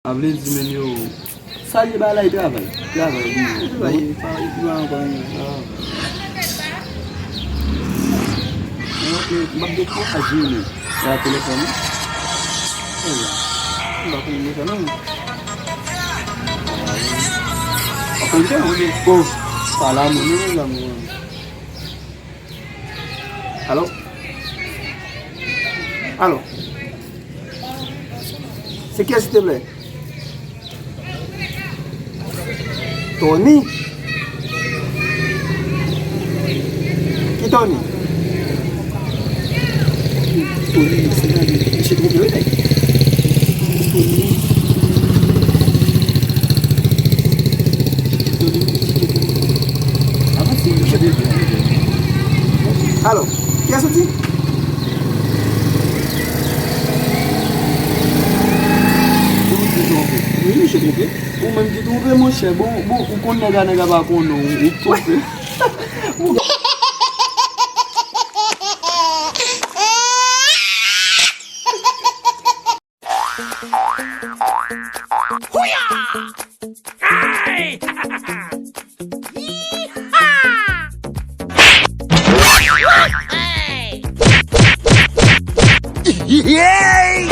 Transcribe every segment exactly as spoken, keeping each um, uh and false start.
A vle di menm yo. Sa l ye ba la, e travay. Travay li ye. Li pa, li pa ankò anyen. Ah. Mwen, m ap dekouraje menm. La telefòn, wi. Ewa. M pa konn telefòn, non. Apann fè yon de. Oh, pa la, mwen, non, la, mwen. Alo? Alo? Se kiyès, silteplè? Tony? Ki Tony? Tony, se gade, misye twonpe, wi, nèg. Tony. Tony, misye twonpe. Avanse, misye twonpe. Alo, kiyès ou di? Wi, misye twonpe. Ou menm ki twonpe, monchè. Bon, bon, ou konn nèg a, nèg a pa konnen w, ou twonpe. Houya! Hey! Yee-haw! Hey! Yay!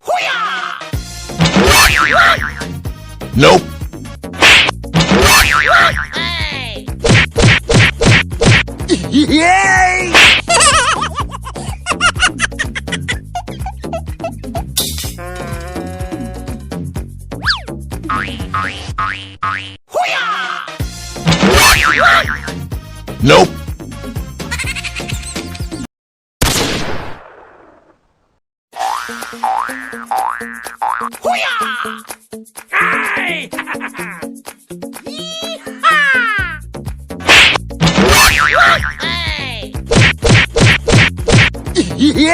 Houya! Nope. Hey! Yay! Houya! Nope. Houya! Hey! Yee-haw!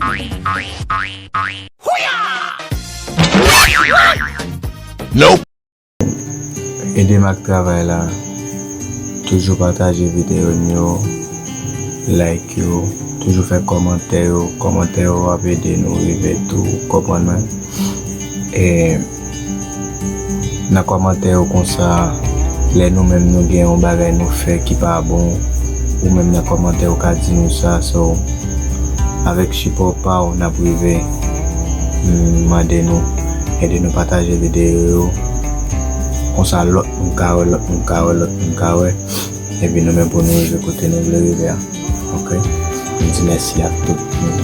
Hey! Yay! Houya! Nope. Ede m ak travay la. Toujou pataje videyo n yo, like yo, toujou fè kòmantè yo. Kòmantè yo ap ede nou rive tou, ou konprann mwen? E nan kòmantè yo konsa, lè nou menm nou gen yon bagay nou fè ki pa bon, ou menm nan kòmantè ou ka di nou sa. So, avèk sipò pa w, n ap rive, m mande nou, ede nou pataje videyo yo. Konsa, lòt moun ka wè, lòt moun ka wè, lòt moun ka wè. Epi nou menm pou nou rive kote nou vle rive a. Oke? M di mèsi ak tout moun,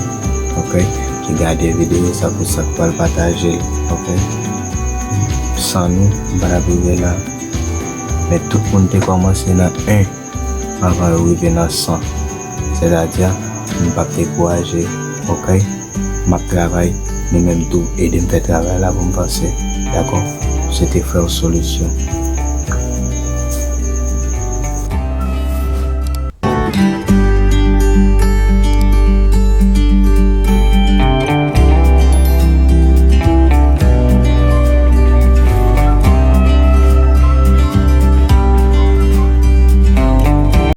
oke, ki gade videyo sa pou sa k pral pataje l, oke? San nou, m pa t ap rive la. Men tout moun te kòmanse nan en anvan yo rive nan san. Sètadi, m p ap dekouraje, oke? M ap travay, nou menm tou, ede m fè travay la pou m vanse, dakò? Se te frè w Solisyon.